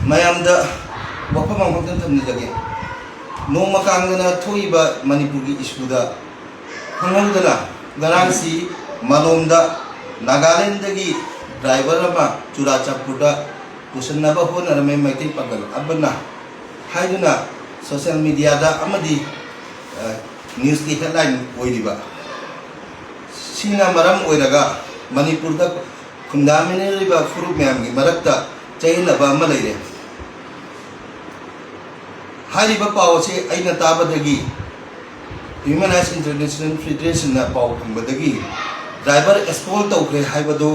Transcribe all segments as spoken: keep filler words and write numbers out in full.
ꯃꯌꯥꯝꯗ ꯋꯥꯐꯝ ꯑꯃꯈꯛꯇꯪ ꯊꯝꯖꯒꯦ꯫ ꯅꯣꯡꯃ ꯀꯥꯡꯗꯅ ꯊꯣꯛꯏꯕ ꯃꯅꯤꯄꯨꯔꯒꯤ ꯏꯁꯨꯗ ꯈꯪꯍꯧꯗꯅ ꯉꯔꯥꯡꯁꯤ ꯃꯂꯣꯝꯗ ꯅꯥꯒꯥꯂꯦꯟꯗꯒꯤ ꯗ꯭ꯔꯥꯏꯚꯔ ꯑꯃ ꯆꯨꯔꯥꯆꯥꯟꯄꯨꯔꯗ ꯄꯨꯁꯤꯟꯅꯕ ꯍꯣꯠꯅꯔꯝꯃꯦ ꯃꯩꯇꯩ ꯄꯥꯡꯒꯜ ꯑꯃꯅ ꯍꯥꯏꯗꯨꯅ ꯁꯣꯁꯤꯌꯦꯜ ꯃꯤꯗꯤꯌꯥꯗ ꯑꯃꯗꯤ ꯅ꯭ꯌꯨꯁꯀꯤ ꯍꯦꯗꯂꯥꯏꯟ ꯑꯣꯏꯔꯤꯕ ꯁꯤꯅ ꯃꯔꯝ ꯑꯣꯏꯔꯒ ꯃꯅꯤꯄꯨꯔꯗ ꯈꯨꯟꯗꯥꯃꯤꯟꯅꯔꯤꯕ ꯐꯨꯔꯨꯞ ꯃꯌꯥꯝꯒꯤ ꯃꯔꯛꯇ ꯆꯌꯦꯠꯅꯕ ꯑꯃ ꯂꯩꯔꯦ꯫ ꯍꯥꯏꯔꯤꯕ ꯄꯥꯎ ꯑꯁꯤ ꯑꯩꯅ ꯇꯥꯕꯗꯒꯤ Human Rights International Federationꯅ ꯄꯥꯎ ꯐꯪꯕꯗꯒꯤ ꯗ꯭ꯔꯥꯏꯚꯔ ꯑꯦꯛꯁꯄꯣꯜ ꯇꯧꯈ꯭ꯔꯦ ꯍꯥꯏꯕꯗꯨ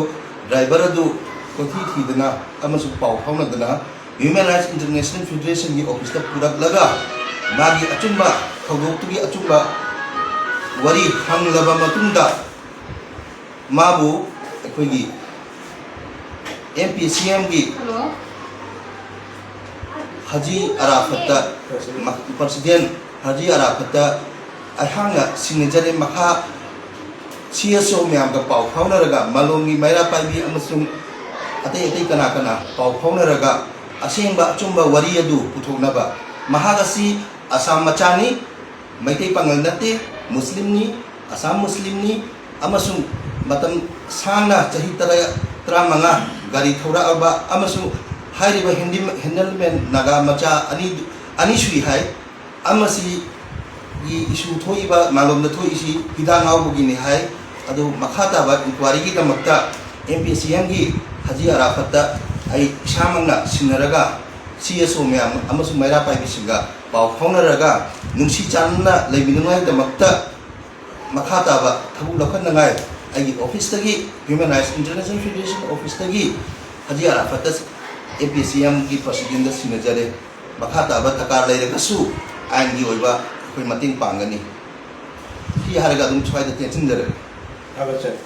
ꯗ꯭ꯔꯥꯏꯚꯔ ꯑꯗꯨ ꯀꯣꯏꯊꯤ ꯊꯤꯗꯅ ꯑꯃꯁꯨꯡ ꯄꯥꯎ ꯐꯥꯎꯅꯗꯅ Human Rights International Federationꯒꯤ ꯑꯣꯐꯤꯁꯇ ꯄꯨꯔꯛꯂꯒ ꯃꯥꯒꯤ ꯑꯆꯨꯝꯕ ꯊꯧꯗꯣꯛꯇꯨꯒꯤ ꯑꯆꯨꯝꯕ ꯋꯥꯔꯤ ꯍꯪꯂꯕ ꯃꯇꯨꯡꯗ ꯃꯥꯕꯨ ꯑꯩꯈꯣꯏꯒꯤ ꯑꯦꯝ ꯄꯤ ꯁꯤ ꯑꯦꯝꯒꯤ ꯍꯖꯤ ꯑꯔꯥꯐꯠꯇ ꯄ꯭ꯔꯁꯤꯗꯦꯟ ꯍꯖꯤ ꯑꯔꯥꯐꯠꯇ ꯑꯩꯍꯥꯛꯅ ꯁꯤꯟꯅꯖꯔꯦ꯫ ꯃꯈꯥ ꯁꯤ ꯑꯦꯁ ꯑꯣ ꯃꯌꯥꯝꯒ ꯄꯥꯎ ꯐꯥꯎꯅꯔꯒ ꯃꯂꯣꯝꯒꯤ ꯃꯩꯔꯥ ꯄꯥꯏꯕꯤ ꯑꯃꯁꯨꯡ ꯑꯇꯩ ꯑꯇꯩ ꯀꯅꯥ ꯀꯅꯥ ꯄꯥꯎ ꯐꯥꯎꯅꯔꯒ ꯑꯁꯦꯡꯕ ꯑꯆꯨꯝꯕ ꯋꯥꯔꯤ ꯑꯗꯨ ꯄꯨꯊꯣꯛꯅꯕ꯫ ꯃꯍꯥꯛ ꯑꯁꯤ ꯑꯁꯥꯝ ꯃꯆꯥꯅꯤ, ꯃꯩꯇꯩ ꯄꯥꯉꯜ ꯅꯠꯇꯦ, ꯃꯨꯁꯂꯤꯝꯅꯤ, ꯑꯁꯥꯝ ꯃꯨꯁꯂꯤꯝꯅꯤ ꯑꯃꯁꯨꯡ ꯃꯇꯝ ꯁꯥꯡꯅ ꯆꯍꯤ ꯇꯔꯥ, ꯇꯔꯥꯃꯉꯥ ꯒꯥꯔꯤ ꯊꯧꯔꯛꯑꯕ ꯑꯃꯁꯨꯡ ꯍꯥꯏꯔꯤꯕ ꯍꯦꯟꯗꯤ-, ꯍꯦꯟꯗꯜꯃꯦꯟ ꯅꯥꯒꯥ ꯃꯆꯥ ꯑꯅꯤ, ꯑꯅꯤ ꯁꯨꯏ ꯍꯥꯏ꯫ ꯑꯃꯁꯤꯒꯤ ꯏꯁꯨ ꯊꯣꯛꯏꯕ ꯃꯥꯂꯣꯝꯗ ꯊꯣꯛꯏꯁꯤ ꯍꯤꯗꯥꯛ ꯉꯥꯎꯕꯒꯤꯅꯤ ꯍꯥꯏ꯫ ꯑꯗꯨ ꯃꯈꯥ ꯇꯥꯕ ꯏꯟꯀ꯭ꯋꯥꯔꯤꯒꯤꯗꯃꯛꯇ ꯑꯦꯝ ꯄꯤ ꯁꯤ ꯑꯦꯝꯒꯤ ꯍꯖꯤ ꯑꯔꯥꯐꯠꯇ ꯑꯩ ꯏꯁꯥꯃꯛꯅ ꯁꯤꯟꯅꯔꯒ ꯁꯤ ꯑꯦꯁ ꯑꯣ ꯃꯌꯥꯝ ꯑꯃꯁꯨꯡ ꯃꯩꯔꯥ ꯄꯥꯏꯕꯤꯁꯤꯡꯒ ꯄꯥꯎ ꯐꯥꯎꯅꯔꯒ ꯅꯨꯡꯁꯤ ꯆꯥꯟꯅꯅ ꯂꯩꯃꯤꯟꯅꯉꯥꯏꯒꯤꯗꯃꯛꯇ ꯃꯈꯥ ꯇꯥꯕ ꯊꯕꯛ ꯂꯧꯈꯠꯅꯉꯥꯏ ꯑꯩꯒꯤ ꯑꯣꯐꯤꯁꯇꯒꯤ, Human Rights International Federation ꯑꯣꯐꯤꯁꯇꯒꯤ ꯍꯖꯤ ꯑꯔꯥꯐꯠꯇ ꯑꯦꯝ ꯄꯤ ꯁꯤ ꯑꯦꯝꯒꯤ ꯄ꯭ꯔꯁꯤꯗꯦꯟꯗ ꯁꯤꯟꯅꯖꯔꯦ꯫ ꯃꯈꯥ ꯇꯥꯕ ꯗꯔꯀꯥꯔ ꯂꯩꯔꯒꯁꯨ ꯑꯥꯏꯟꯒꯤ ꯑꯣꯏꯕ ꯑꯩꯈꯣꯏ ꯃꯇꯦꯡ ꯄꯥꯡꯒꯅꯤ꯫ ꯁꯤ ꯍꯥꯏꯔꯒ ꯑꯗꯨꯝ ꯁ꯭ꯋꯥꯏꯗ ꯇꯦꯟꯁꯤꯟꯖꯔꯒꯦ꯫ ꯊꯥꯒꯠꯆꯔꯤ꯫